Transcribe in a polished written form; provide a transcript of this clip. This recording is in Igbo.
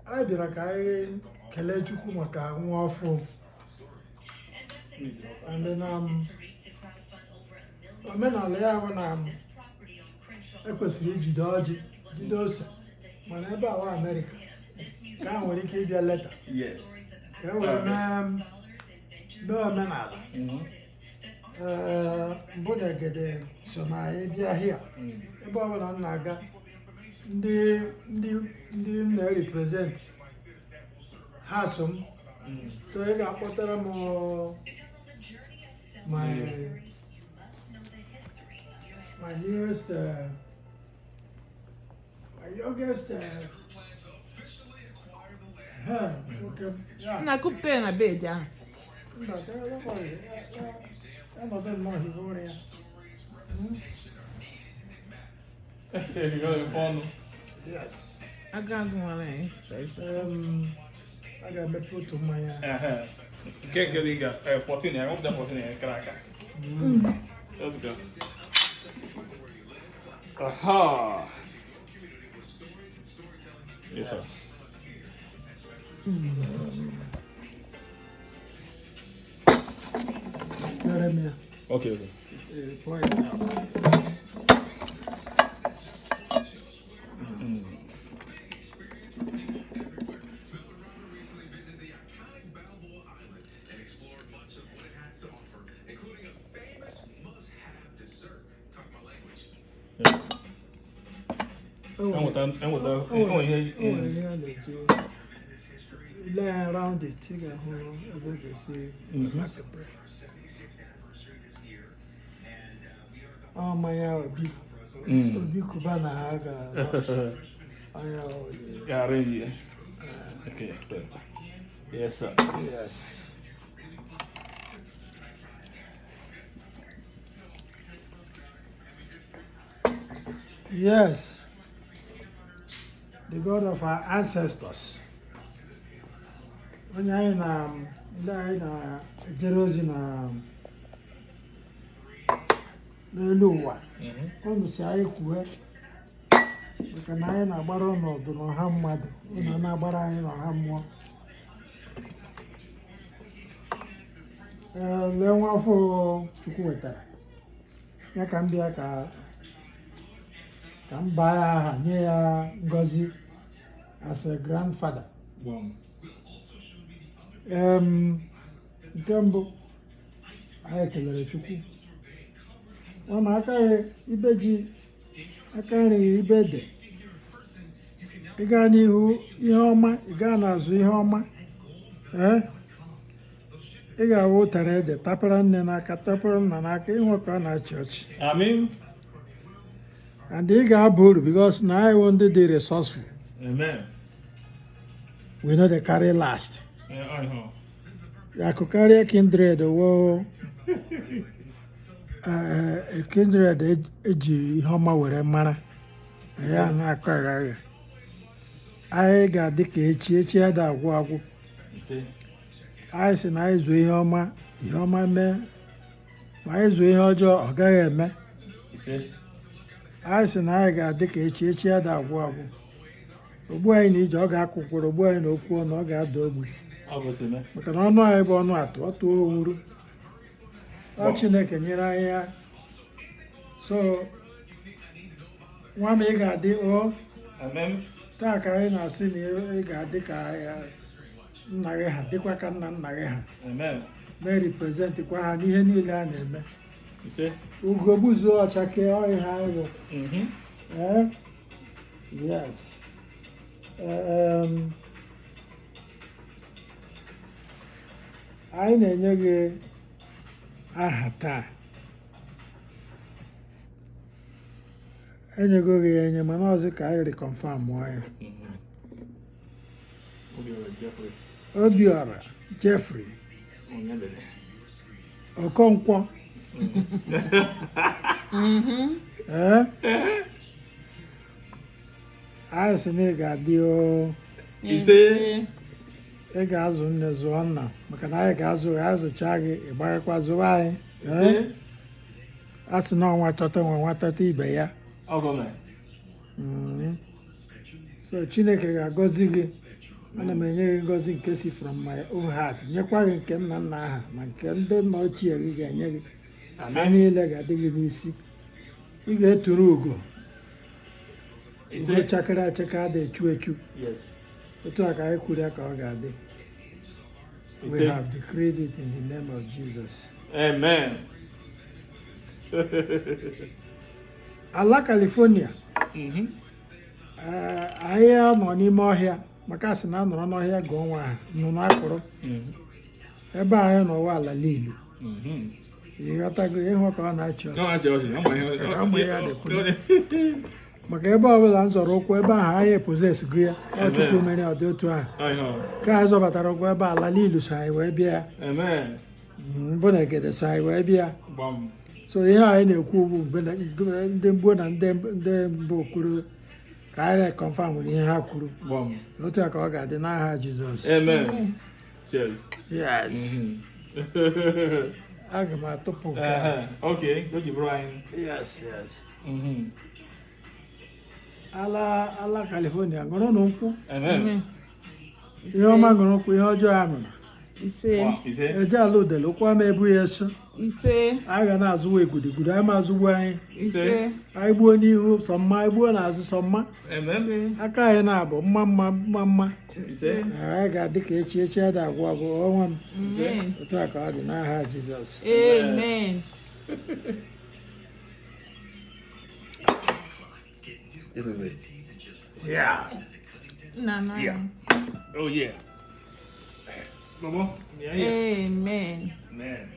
Anyị bịara ka anyị kelee Chukwu maka nwa ọfụ and then omenala ya bụ na ekwesịrị ijide ọjị, jide ose, mana ebe a wa Amerịka ka a nwere ike ịbịa later ka e wee mee omenala. Ee, mbụ na egede so na anyị bịa hia. Ebe ọbụla m na-aga, ndị m na-represent ha so m, so ị ga-akpọtara m my newest, my youngest, huh, okay, yeah. Nna, kupụta ya na bed ahụ. Mba, ka ya ya nọdụ nnọọ hiwe ụra ya. Ọnụ. Yes. Agụ agụ nwere anyị. A ga-emepe otu mmanya. Ehe. Nke dị ga 14 ya, wepụta 14 ya kara aka. Let's go. Aha. Yes, sir. Nyere m ya. Okay. Ee, pour it out. Yeah. O nwere Enweta o enwere nwere ihe. o nwere ihe a na-eji ile ya round it, ị ga-ahụ ebe ị ga-esi akepere. Ọ mmanya Obi Obi Cubana ha gara anya. Yeah, arrange it. Okay. So. Yes, sir. Yes. Yes. The God of our ancestors. Onye anyị na ndị anyị na-ejere ozi na n'elu ụwa. Unu si anyị kwue maka na anyị na-agbara ọnọdụ n'ọha mmadụ, unu na-agbara anyị n'ọha mmụọ. Ee, lee nwa afọ Chukwu wetara ya ka m bịa ka m baa ya aha, nye ya ngọzi as a grandfather. Gbam. Nke mbụ, anyị kelere Chukwu ọ ma aka ya ibe ji aka nri ya ibe ede, ị gaa n'ihu ihe ọma, ị gaa n'azụ ihe ọma. Ee, ị ga-awụ ụtara ede tapara nne n'aka, tapara nna n'aka, ịhụ ka ọ na-achị ọchị. Amen. And ị ga-aba uru because na anyị wụ ndị dị resourceful. Amen. We no dey carry last. Yeah, I know. Akụ karịa kindred wo kindred ejiri ihe ọma were mara ya na-akọ aghaghị. Anyị ga-adị ka echi, echi ada agwụ agwụ. Ise. Anyị sị na anyị zụọ ihe ọma, ihe ọma mee, ma anyị zụọ ihe ọjọọ, ọ gaghị eme. Ise. Anyị sị na anyị ga-adị ka echi, echi ada agwụ agwụ. Ogbu anyị na ije ọ ga-akwụkwụrụ ogbu anyị na okwu ọnụ, ọ ga-ada ogbu. Ọ bụ si mee. Maka na ọnụ anyị bụ ọnụ atụ, ọ tụọ owuru ọ. Chineke nyere anyị ya. So nwa m, ị ga-adị o. Amen. Taa ka anyị na-asị na ị ga-adị ka ya nna gị ha, dịkwa ka nna nna gị ha. Amen. Na-representkwa ha n'ihe niile a na-eme. Ise. Ugo gbuzuo ọchake ọhịa ha anyị bụ. Eh? Yes. Anyị na-enye gị aha taa. Enyego gị ya enye, mana ọzọ ka anyị reconfirm mụọ ya. Obiora Jeffrey. Obiora Jeffrey. Onyebele. Okonkwo. Ee, anyị sị na ị ga-adị o. Ise. Ị ga-azụ nne, zụọ nna, maka na anyị ga-azụ gị, azụcha gị, ị gbaghịkwa zụwa anyị. Ee? Ise. A sị na ọnwa chọta nwe nwa chọta ibe ya. Ọ gọọmenti. So Chineke ga-agọzi gị. Ana m enye gị ngọzi nke si from my own heart, nyekwa gị nke nna nna aha na nke ndị nna ochie gị ga-enye gị. Ha Amen. niile ga-adị gị n'isi. Ị ga-eturu ugo. Ise. Ugo chakere achaka ada echu echu. Yes. Otu a ka anyị kwuru ya ka ọ ga-adị. We Ise. have decreed it in the name of Jesus. Amen. Ala California, anyị nọ n'ime ọhịa, maka asị na anọrọ n'ọhịa gụọ nwa ha nnụnụ akụrụ. Ebe anyị nọwa ala Lilu. Ịghọtago ịhụ ka ọ na-achị ọchị? Ọ na-achị ọchị, ọ ma ihe. Ọ ma ihe a na-ekwu. Maka ebe ọbụla m zọrọ ụkwụ ebe ahụ, anyị possess go ya. Ọ Chukwu mere ọ dị otu ahụ. Ọ ihe ọ. Ka anyị zọbatara ụkwụ ebe ala Lilu so anyị wee bịa ya. Amen. Mbụ na egede so anyị wee bịa. Gbam. So ihe anyị na-ekwu bụ mgbe ndị gboo na ndị mbụ kwuru ka anyị confirm ihe ha kwuru. Gbam. Otu a ka ọ ga-adị n'aha Jizọs. Amen. Cheers. Yes. Aga m atụpụ nke a. Okay, go give Brian. Yes. Ala California, ṅụrụnụ nkwụ. Amen. Ihe ọma ṅụrụ nkwụ, ihe ọjọọ aṅụrụ. Ise. Wow. Ise. Eje ala udele ụkwụ ama ebu ya eso. Ise. Anyị ga na-azụwa egwuregwu, anyị ma azụgbu anyị. Ise. Anyị gbuo n'ihu sọ mma, anyị gbuo n'azụ sọ mma. Amen. Ise. Aka anyị na-abụ mma mma mma mma. Ise. Anyị ga-adị ka echi, echi ada agwụ agwụ ọnwa m. Amen. Otu a ka ọ dị n'aha Jizọs. Amen. This is it. Yeah. Nna na. Yeah. Oh yeah. Bobo. Yeah. Amen. Man.